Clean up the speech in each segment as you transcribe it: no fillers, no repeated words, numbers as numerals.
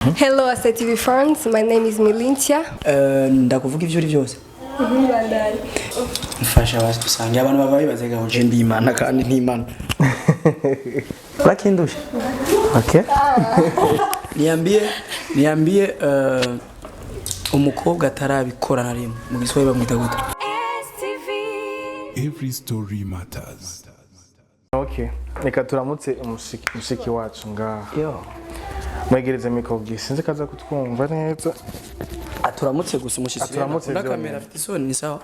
Hello, Asa TV fans. My name is Milintia. Ndakuvuga ivyo uri byose. Bandari. Mfasha basi dusange abantu baba bibaze ngo nje ndi Imana kandi ntimana. Urakindusha. Okay. Niambie umukobwa atarabikora na rimwe mu Giswahili bamwita gute? Every story matters. Okay, reka turamutse umushiki wacu ngaha. Yo. Mwegereze micro, sinzi ko aza kutwumva neza. Aturamutse gusa umushitsi. Aturamutse na vyonyene. kamera afite isoni, ni sawa.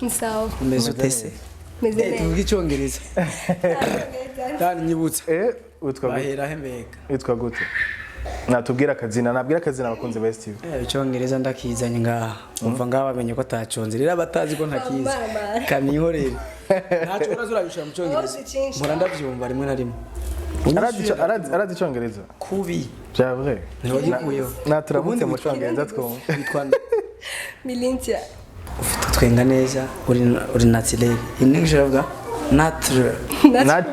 Ni sawa. Umeze utese? Meze neza. Tuvuge icyongereza. Tani nyibutse. Witwa gute? Bahera hembeka. Witwa gute? Natubwira akazina, nabwira akazina abakunzi ba STV. Icyongereza ndakizanye ngaha. Umva ngaha bamenye ko ataconze. Rero abatazi ko ntakizi. Bamara. Kanihorere. Ntaco uraza urabishira mu cyongereza. Wowe ucinshi. Mpora ndavyumva rimwe na rimwe. Arazi icyongereza? Kubi. Bya vrai? Ntiwagikuyeho. Naturamutse Ubundi mu witwa- cyongereza twumva. Witwa nde? Milintia. Ufite utwenga neza, uri naturel. In English uravuga natural.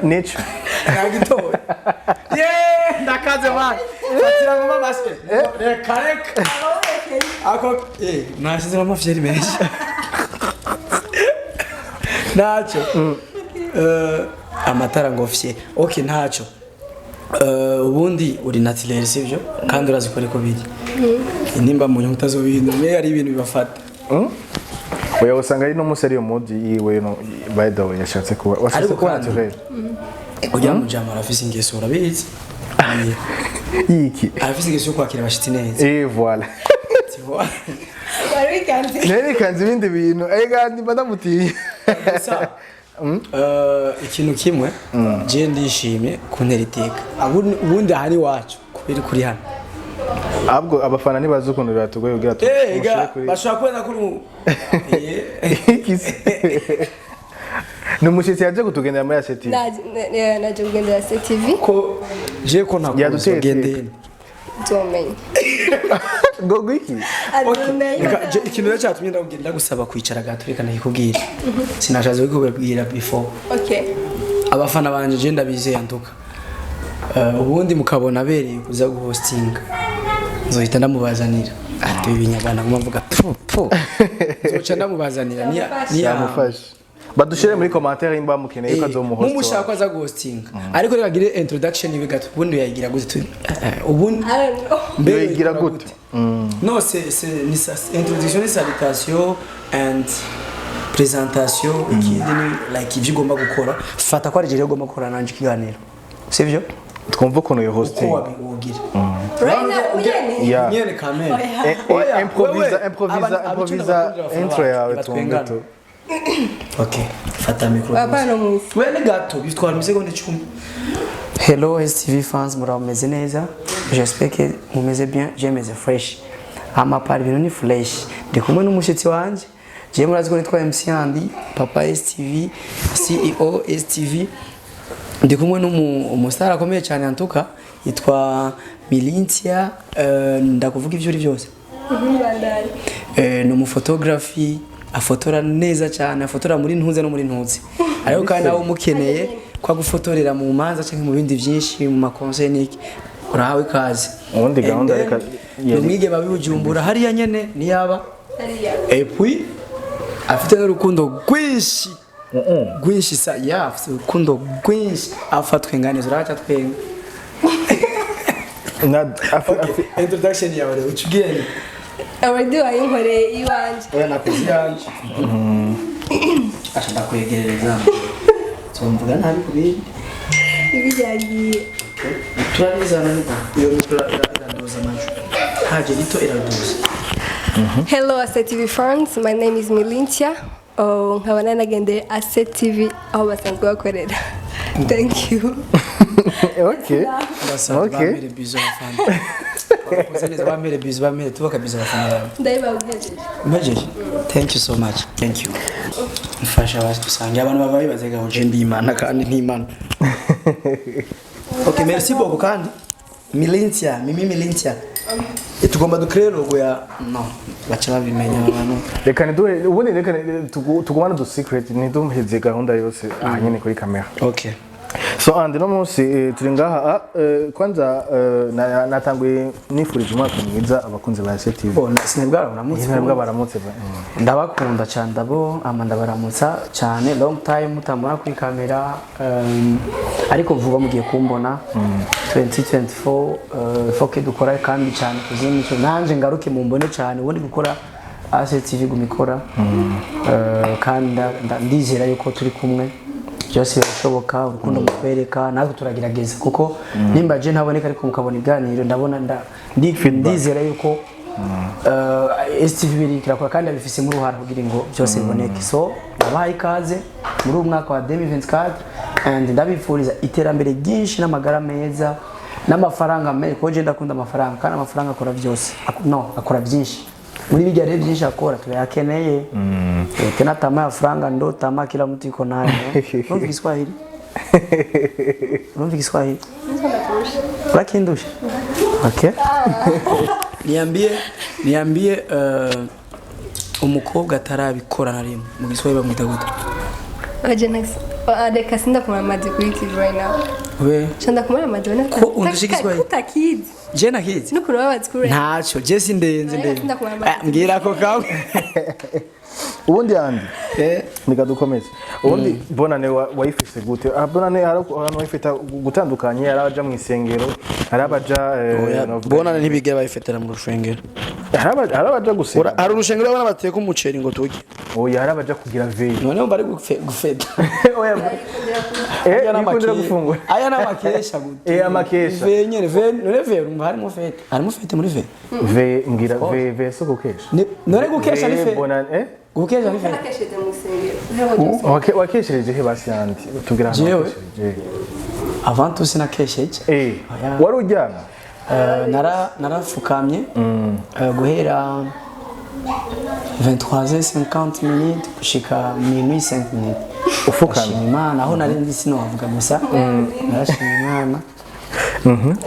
Nature. Nagitoye. Yeah, ndakaze man. Fatira ngoma basket. Reka reka. Ako nashyizemo amafyeri menshi. Ntacyo. Amatara ngo fye. Okay, ntacyo. Ubundi uri naturel, sivyo? Kandi urazi ko ariko biri. Nimba mu nyungu utazobihindura, mwe hari ibintu bibafata. Oya, usanga ari n'umunsi ari mood yiwe no, by the way yashatse kuba washatse Ariko kuba kandi- naturel. Ujya mu jama arafise ingeso, urabizi. Iki? Arafise ingeso yo kwakira abashitsi neza. Voilà. Tu vois? Wari wikanze. Nerekanze ibindi bintu. Ega ndimba ndamutiye. Gusa, ikintu kimwe je ndishimye kuntera iteka. Ubundi aha ni iwacu kubera kuri hano. Ahubwo abafana ntibazi ukuntu biratugoye kugira Eh, ga, tumushire kuri bashobora kubona kuri Iki se? Ni umushyitsi yaje kutugendera muri ACTV. Naje kugendera CTV. Ko je ko ntakuzi Yaduteye ugendeye. Nzomenya. Ngo iki? Azomenya. Reka, ikintu rero cyatumye ndakubwira, ndagusaba kwicara gato, reka ndakikubwira, sinashatse kukubwira before. Okay. Abafana banje je ndabizeye antuka. Ubundi mukabona abereye kuza guhostinga, nzohita ndamubazanira. Ati ibi binyarwanda nguma mvuga pu pu, nzoca ndamubazanira niya Yamufashe. Badushire muri commentaire imba mukeneye ko azomuhost. Mumushaka ko aza guhostinga, ariko reka agire introduction ibe gato. Ubundi yayigira gute? Ubundi I don't know. mbere Yoyigira uyikora gute? No, c'est ni introduction ni salutation and présentation. Ikindi ni like ibyo ugomba gukora. Fata ko ari jewe ugomba gukora nanje ikiganiro, sivyo? Twumva ukuntu yo Uko hosting. wabiwogira. Right now, unyene. Yeah. Nyene kamere. Oya. Improvisa, improvisa, improvisa intro yawe twumve tu. Okay, fata micro. Hapana musi. Wewe ni gato bitwara imisegonda 10. Hello STV fans, muraho, mumeze neza? J'espère que mumeze bien, je meze fresh. Amapara ibintu ni fresh. Ndi kumwe n'umushitsi wanje. Je murazi ko nitwa MC Andy, Papa STV, CEO STV. Ndi kumwe n'umu umustar akomeye cyane antuka, yitwa Milintia. Ndakuvuga ivyo uri byose. Bandari. Ni umufotografi, afotora neza cyane, afotora muri ntuze no muri ntuze, ariko kandi nawe umukeneye kwa gufotorera mu manza cyangwa mu bindi byinshi, mu makonse n'iki, urahawe ikaze. Ubundi gahunda And then, reka ni umwigeme w'i Bujumbura hariya nyene niyaba. Hariya. Et puis afite n'urukundo rwinshi rwinshi sa ya afite urukundo rwinshi, afatwe nganizo uraca twenga. Na Introduction yawe rero ucubwire. Already wayinkoreye iwanje. Oya, nakoze iyanjye. Asha ndakwegerereza nzomvuga nabi ku bindi. Ibi byagiye. Turabizana niko iyo mikoro iraduza amajwi, haje rito iraduza. Hello Ase TV fans, my name is Milintia. Oh, nkaba nanagendeye Ase TV aho basanzwe bakorera. Thank you. Okay. Ndasaba Okay. bamere bizo abafana. Bakoze neza, bamere bizo, bamere tubaka bizo abafana bawe. Ndabibabwijeje. Mpejeje. Thank you so much, thank you. Mfasha basi dusange abantu baba bibaze ngo nje ndi Imana kandi ntimana. Okay, merci beaucoup. Kandi Milintia, Mimi Milintia. Tugomba dukreye logo ya no baca babimenya abantu. Reka ntiduhe ubundi, reka tugumane du secret, ntiduheze gahunda yose aha nyene kuri kamera. Okay. So and no munsi turi ngaha kwanza natanguye nifurije umwaka mwiza abakunzi ba STV. Bona sinibwa uramutse. Nibwo baramutse ba. Ndabakunda cyane, ndabo ama ndabaramutsa cyane. Long time mutambona kuri kamera, ariko vuba mugiye kumbona 2024. Foke dukora kandi cyane kuzindi cyo nanje ngaruke mumbone cyane. Ubundi gukora ACTV gumikora, kandi ndizera yuko turi kumwe byose birashoboka. Urukundo mutwereka natwe turagerageza, kuko nimba je ntaboneka ariko mukabona ibiganiro, ndabona ndizera yuko STV biri kirakora kandi abifisemo uruhara kugira ngo byose biboneke. So ndabahaye ikaze muri uyu mwaka wa 2024 and ndabifuriza iterambere ryinshi n'amagara meza n'amafaranga menshi, kuko je ndakunda amafaranga kandi amafaranga akora byose. No akora byinshi muri bijya rero, byinshi akora turayakeneye. Tena tamaa ya franga ndo tamaa kila mtu iko nayo, eh. Urumva Kiswahili? Urumva Kiswahili? Urakindusha? Okay. Niambie umukobwa atarabikora na rimwe mu Giswahili bamwita gute? Oje next. Reka sindakumara amazi kuri TV right now. We. Ca ndakumara amazi ubona. Ko undusha Igiswahili? Kutakizi. Je nakizi. N'ukuntu baba bazi kuri. Ntaco, je sindenze Reka ndenze. sindakumara amazi. Ah, mbwira ko kawe. Ubundi andi reka dukomeze. Ubundi bonane wayifise gute? Ah, bonane hari abantu bayifita gutandukanye, hari abaja mu isengero, hari abaja Bonane ntibigera bayifetera mu rushengero. Hari abaja gusenga. Hari urushengero abana bateka umuceri ngo turye. Oya, hari abaja kugira veille. None bari gufeta. Oya, bikundira gufungura. Aya ni amakesha gute? Amakesha. Ve nyene, ve none ve urumva harimo fête. Harimo fête muri ve. Ve ngira ve ve so gukesha. None gukesha ni Ve fe. bonane Gukesha ni fête. Nakesheje mu rusengero. Wakeshereje he basi andi tubwira ahantu Jewe? wakeshereje. Avant tout sinakesheje. Oya. Wari ujyana? Narafukamye guhera 23h50 minutes gushika minuit 5 minutes. Ufukamye? Ndashima Imana, aho nari nzi sinohavuga, gusa narashima Imana.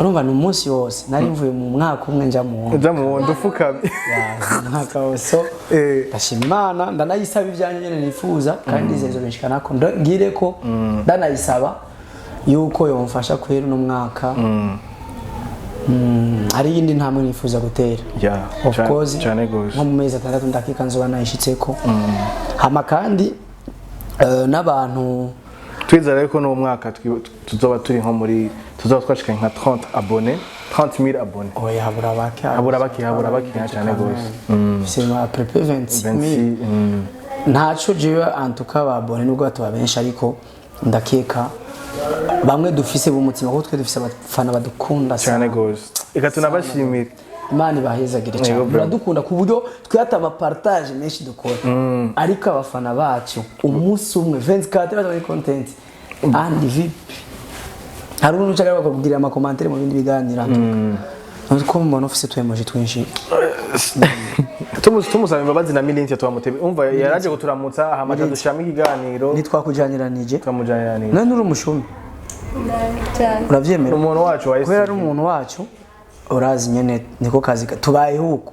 Urumva ni umunsi wose nari mvuye mu mwaka umwe nja mu wundi. Uja mu wundi ufukamye. Ya, umwaka wose. So, ndashima Imana, ndanayisaba ibyanjye nyene nifuza kandi ndizeye izobishikanako. Ngire ko ndanayisaba yuko yomfasha kwera uno mwaka. Hari iyindi ntambwe nifuza gutera. Yeah, Of course, cane gose. nko mu mezi 6 ndakika nzoba nayishitseko. Hama kandi n'abantu Twizera yuko n'uwo mwaka tuzoba turi nko muri tuzoba twashikanye nka 30 abonnés, 30,000 abonnés. Oya, habura bake. Habura bake cyane gose. C'est à peu près 26 000. 26. Ntaco jewe antuka babone nubwo batuba benshi, ariko ndakeka bamwe dufise b'umutima, kuko twe dufise abafana badukunda Cyane sana. gose, reka tunabashimire. Imana ibahezagire cyane. Yego, bro. Muradukunda ku buryo twihata amapartage menshi dukora, ariko abafana bacu umunsi umwe 24 baza muri content and vipi. Hari umuntu uca bakakubwira amakomantere mu bindi biganiro, antuka ko mubona ufise tu emoji twinshi. Tumusaba imbabazi na Milinti twamutebe, umva yaraje kuturamutsa hamaze dushiramo ikiganiro. Ntitwakujanyiranije. Twamujaniraniye. None uri umushumi? Cyane. Uravyemera? Umuntu wacu wa Kubera ari umuntu wacu, urazi nyene niko kazi tubayeho uko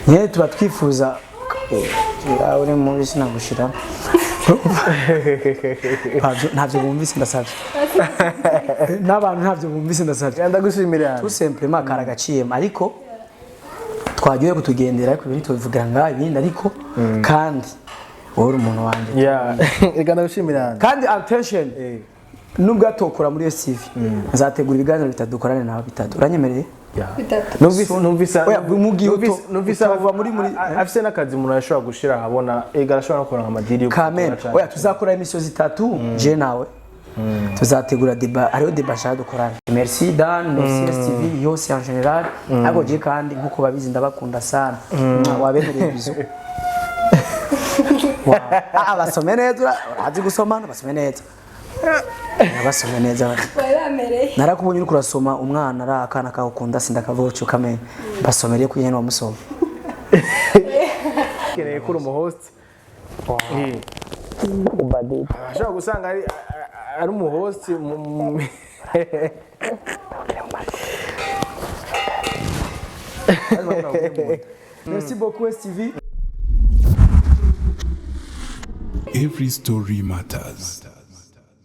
nyene tuba twifuza. Uri muri sinagushira. Ntavyo bumvise, ndasavye n'abantu, ntavyo bumvise, ndasavye. Ndagushimira. Tout simplement karagaciyemo, ariko twagiye kutugendera, ariko ibindi tubivugira ngaha ibindi, ariko kandi wowe uri umuntu wanje. Yeah, reka ndagushimira. Kandi attention, nubwo atokora muri STV, nzategura ibiganiro bitatu dukorane nawe, bitatu. Uranyemereye? Bitatu. Numvise Oya, mu gihe numvise utova muri afise n'akazi umuntu ashobora gushira ahabona, ega arashobora no kuronka amadiri yo Kameme. gufotora cane. Oya, tuzakora émission zitatu je nawe, tuzategura débat, hariho débat nshaka dukorane. Merci Dan, merci STV yose en général. Ariko je kandi nkuko babizi ndabakunda sana. Wabemereye bisous. Wow. Ah, basome neza, urazi gusoma, basome neza, basome neza. Bari bamereye. Narakubonye uriko urasoma umwana ari akana kawe ukunda, sindakavuga ukamenya basomereye kunyene wamusoma. Keneye ko uri umuhost. Ashobora gusanga ari umuhost Merci beaucoup STV. Every story matters.